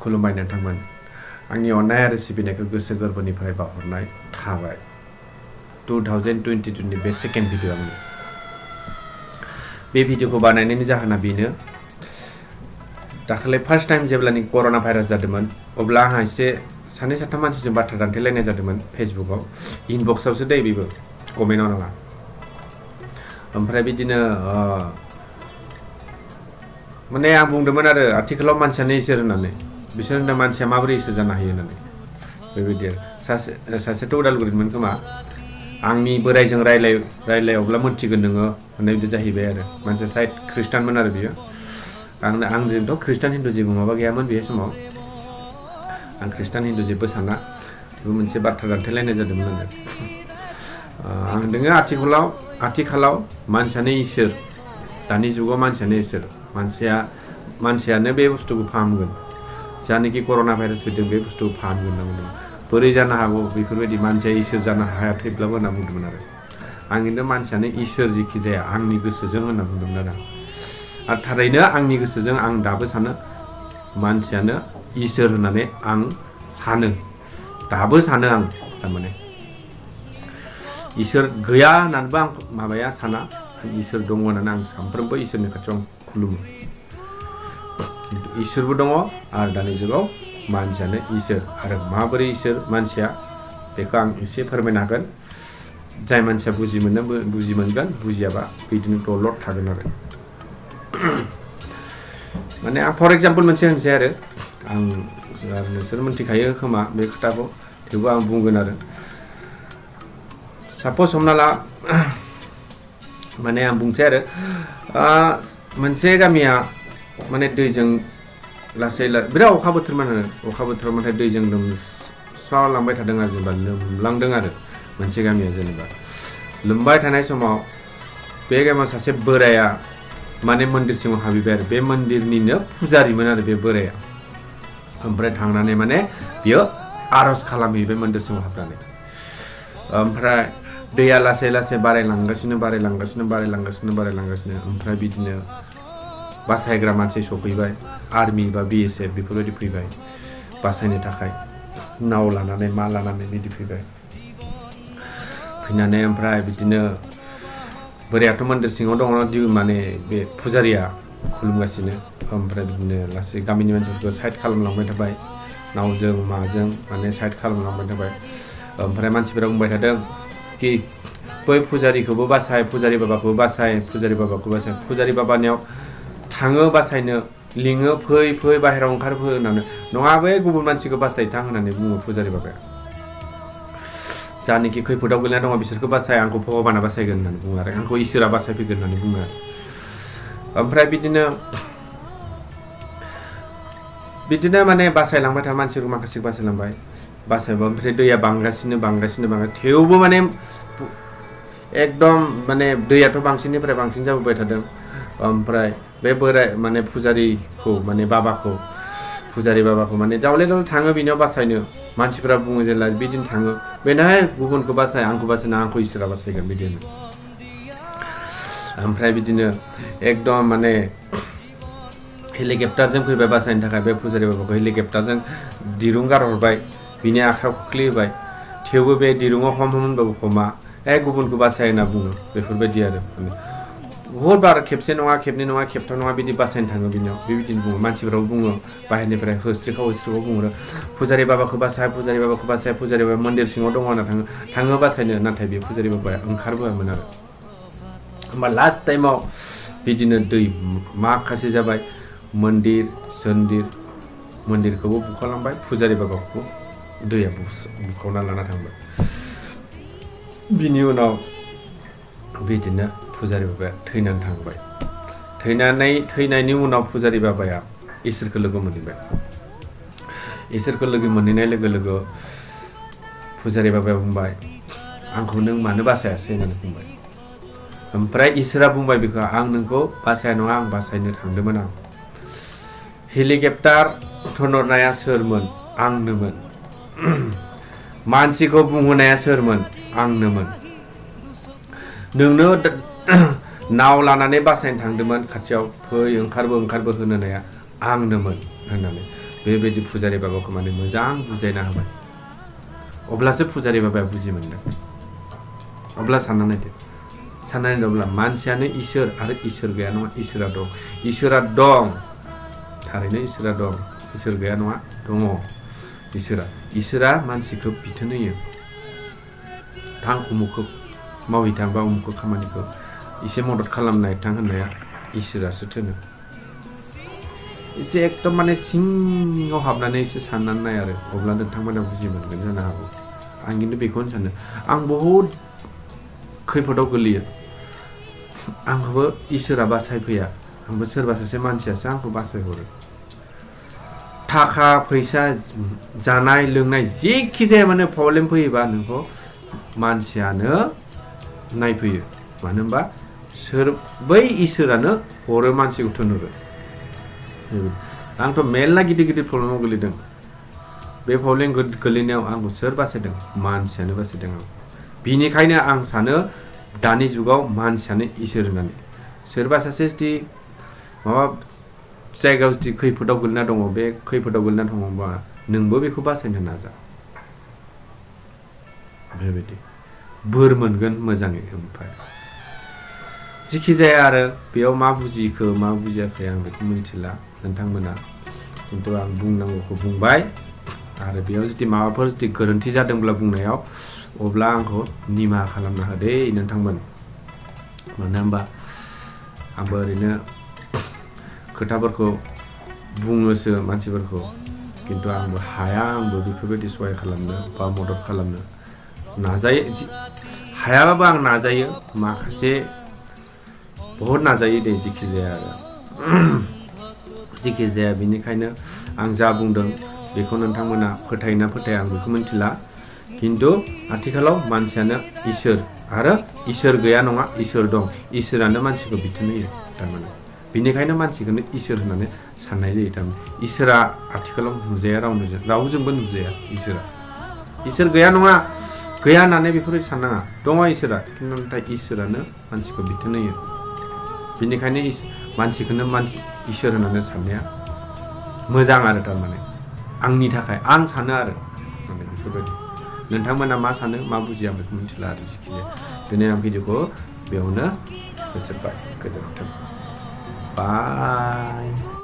खुलुमबाय नोंथांमोन आंनि अननाय आरो सिबिनायखौ गोसो गोरबोनिफ्राय बावहरनाय थाबाय 2022 नि बे सेकेन्ड भिडिअ आंनि बे भिडिअखौ बानायनायनि जाहोना बेनो दाखालि फार्स्ट टाइम जेब्लानि कर'ना भाइरास जादोंमोन अब्ला आंहा एसे सानै साथाम मानसिजों बाथ्रा दान्थेलायनाय जादोंमोन फेसबुकआव इनबक्सआवसो दै बेबो कमेन्टआव नङा ओमफ्राय बिदिनो माने आं बुंदोंमोन आरो आथिखालाव मानसियानो इसोर होननानै बिसोर होनदों मानसिया माबोरै इसोर जानो हायो होननानै बेबायदि सासेथ' उदालगुरिमोन खोमा आंनि बोराइजों रायलायावब्ला मोनथिगोन नोङो होननाय बिदि जाहैबाय आरो मानसिया साइड ख्रिस्टानमोन आरो बियो आंजोंथ' ख्रिस्टान हिन्दु जेबो माबा गैयामोन बे समाव आं ख्रिस्टान हिन्दु जेबो साना थेवबो मोनसे बाथ्रा दान्थेलायनाय जादोंमोन आरो आं होनदों आथिखालाव मानसियानो इसोर दानि जुगाव मानसियानो इसोर मानसियानो बे बुस्थुखौ फाहामगोन जानाखि कर'ना भाइरास फैदों बे बुस्थुखौ फाहामगोन होनना बुंदों बोरै जानो हागौ बेफोरबायदि मानसिया इसोर जानो हायाखैब्लाबो होनना बुंदोंमोन आरो आं खिन्थु मानसियानो इसोर जिखि जाया आंनि गोसोजों होनना बुंदोंमोन आरो थारैनो आंनि गोसोजों आं दाबो सानो मानसियानो इसोर होननानै आं सानो दाबो सानो आं थारमाने इसोर गैया होननानैबो आं माबाया साना इसोर दङ होननानै आं सानफ्रोमबो इसोरनि खाथियाव खुलुमो खिन्थु इसोरबो दङ आरो दानि जुगाव मानसियानो इसोर आरो माबोरै इसोर मानसिया बेखौ आं एसे फोरमायनो हागोन जाय मानसिया बुजि मोनगोन बुजियाबा बिदिनो दलद थागोन आरो माने आं फर एग्जाम्पल मोनसे होनसै आरो आं नोंसोर मिन्थिखायो खोमा बे खोथाखौ थेवबो आं बुंगोन आरो सापस हमना ला माने आं बुंसै आरो मोनसे गामिया माने दैजों लासै बिराद अखा बोथोराव दैजों लोमस्रावलांबाय थादों आरो जेनेबा लोमलांदों आरो मोनसे गामिया जेनेबा लोमबाय थानाय समाव बे गामियाव सासे बोराया माने मन्दिर सिङाव हाबैबाय आरो बे मन्दिरनिनो फुजारिमोन आरो बे बोराया ओमफ्राय थांनानै माने बियो आर'ज खालामहैबाय मन्दिर सिङाव हाबनानै ओमफ्राय दैया लासै लासै बारायलांगासिनो ओमफ्राय बिदिनो बासायग्रा मानसि सफैबाय आर्मि बा BSF बेफोरबायदि फैबाय बासायनो थाखाय नाव लानानै मा लानानै बिदि फैनानै ओमफ्राय बिदिनो बोरायाथ' मन्दिर सिङाव दङ माने बे फुजारिया खुलुमगासिनो ओमफ्राय बिदिनो लासै गामिनि मानसिफोरखौ साइड खालामलांबाय थाबाय नावजों माजों माने साइड खालामलांबाय थाबाय ओमफ्राय मानसिफोरा बुंबाय थादों कि बै फुजारिखौबो बासाय फुजारि बाबाखौबो बासाय फुजारि बाबानियाव थाङो बासायनो लिङो फै बाहेरायाव ओंखारफै होननानै नङा बै गुबुन मानसिखौ बासायथां होननानै बुङो फुजारि बाबाया जानाखि खैफोदाव गोलैना दङ बिसोरखौ बासाय आंखौ भगबाना बासायगोन होननानै बुङो आरो आंखौ इसोरा बासायफैगोन होननानै बुङो आरो ओमफ्राय बिदिनो माने बासायलांबाय था मानसिफोरखौ माखासे बासायबाय ओमफ्राय दैया बांगासिनो थेवबो माने एकदम माने दैयाथ' बांसिननिफ्राय बांसिन जाबोबाय थादों ओमफ्राय बे बोराय माने फुजारि बाबाखौ माने दावले थाङो बिनियाव बासायनो मानसिफोरा बुङो जेला बिदिनो थाङो बेनाहाय गुबुनखौ बासाय आंखौ बासायना आंखौ इसोरा बासायगोन बिदि होनो ओमफ्राय बिदिनो एकदम माने हेलिकप्टारजों फैबाय बासायनो थाखाय बे फुजारि बाबाखौ हेलिकप्टारजों दिरुं गारहरबाय बिनि आखायाव खोख्लैबाय थेवबो बे दिरुङाव होनबाबो हमा गुबुनखौ बासाय होनना बुङो बेफोरबायदि आरो बहुद बार खेबसे नङा खेबनै नङा खेबथाम नङा बिदि बासायनो थाङो बिनियाव बेबायदिनो बुङो मानसिफोराबो बुङो बाहेरनिफ्राय होस्रिखाव बुङो फुजारि बाबाखौ बासाय फुजारि बाबा मन्दिर सिङाव दङ होनना थाङो बासायनो नाथाय बे फुजारि बाबाया ओंखारबोआमोन आरो होमबा लास्ट टाइमाव बिदिनो दै माखासे जाबाय मन्दिरखौबो बुखारलांबाय फुजारि बाबाखौ दैया बुखावना लाना थांबाय बिनि उनाव बिदिनो फुजारि बाबाया थैनानै थांबाय थैनायनि उनाव फुजारि बाबाया इसोरखौ लोगो मोनहैनाय लोगो लोगो फुजारि बाबाया बुंबाय आंखौ नों मानो बासायासै होननानै बुंबाय ओमफ्राय इसोरा बुंबाय बेखौ आं नोंखौ बासाया नङा आं बासायनो थांदोंमोन आं हेलिकप्टार थनहरनाया सोरमोन आंनोमोन मानसिखौ बुंहोनाया सोरमोन आंनोमोन नोंनो नाव लानानै बासायनो थांदोंमोन खाथियाव फै ओंखारबो होननाया आंनोमोन होननानै बेबायदि फुजारि बाबाखौ माने मोजां बुजायना होबाय अब्लासो फुजारि बाबाया बुजि मोनदों अब्ला सानना नायदो साननानै दंब्ला मानसियानो इसोर आरो इसोर गैया नङा इसोरा दं थारैनो इसोरा दं इसोर गैया नङा दङ इसोरा मानसिखौ बिथोन होयो थां उमुखौ मावहैथां बा उमुखौ खामानिखौ एसे मदद खालामनाय थां होननाया इसोरासो थोनो एसे एकदम माने सिङाव हाबनानै एसे साननानै नाय आरो अब्ला नोंथांमोना बुजि मोनगोन जानो हागौ आं खिन्थु बेखौनो सानो आं बहुद खैफोदाव गोलैयो आंखौबो इसोरा बासायफैया आंबो सोरबा सासे मानसियासो आंखौ बासायहरो थाखा फैसा जानाय लोंनाय जेखि जाया माने प्रब्लेम फैयोबा नोंखौ मानसियानो नायफैयो मानो होनबा बै इसोरानो हरो मानसिखौ थिनहरो आंथ' मेरला गिदिर प्रब्लेमाव गोलैदों बे प्रब्लेम गोलैनायाव आंखौ सोर बासायदों मानसियानो बासायदों आं बिनिखायनो आं सानो दानि जुगाव मानसियानो इसोर होननानै सोरबा सासे जुदि माबा जायगायाव जुदि खैफोदाव गोलैना दङ बे खैफोदाव गोलैना दङबा नोंबो बेखौ बासायनो नाजा बेबायदि बोर मोनगोन मोजाङै ओमफ्राय जिखि जाया आरो बेयाव मा बुजिखो मा बुजियाखै आं बेखौ मिथिला नोंथांमोना खिन्थु आं बुंनांगौखौ बुंबाय आरो बेयाव जुदि माबाफोर जुदि गोरोन्थि जादोंब्ला बुंनायाव अब्ला आंखौ निमाहा खालामना होदे नोंथांमोन मानो होनबा आंबो ओरैनो खोथाफोरखौ बुङोसो मानसिफोरखौ खिन्थु आंबो हाया आंबो बेफोरबायदि सहाय खालामनो बा मदद खालामनो नाजायो हायाबाबो आं नाजायो माखासे बहुद नाजायो दे जिखि जाया आरो जिखि जाया बेनिखायनो आं जा बुंदों बेखौ नोंथांमोना फोथायोना फोथाया आं बेखौ मिथिला खिन्थु आथिखालाव मानसियानो इसोर आरो इसोर गैया नङा इसोर दं इसोरानो मानसिखौ बिथोन होयो थारमाने बेनिखायनो मानसिखौनो इसोर होननानै साननाय जायो थारमाने इसोरा आथिखालाव नुजाया रावजोंबो नुजाया इसोर गैया नङा गैया होननानै बेफोरबायदि साननाङा दङ इसोरा खिन्थु नाथाय इसोरानो मानसिखौ बिथोन होयो बेनिखायनो मानसिखौनो इसोर होननानै साननाया मोजां आरो थारमाने आंनि थाखाय आं सानो आरो माने बेफोरबायदि नोंथांमोना मा सानो मा बुजिया बेखौ मिथिला आरो जिखिजाया दिनै आं भिडिअखौ बेयावनो फोजोबबाय गोजोन्थों बाय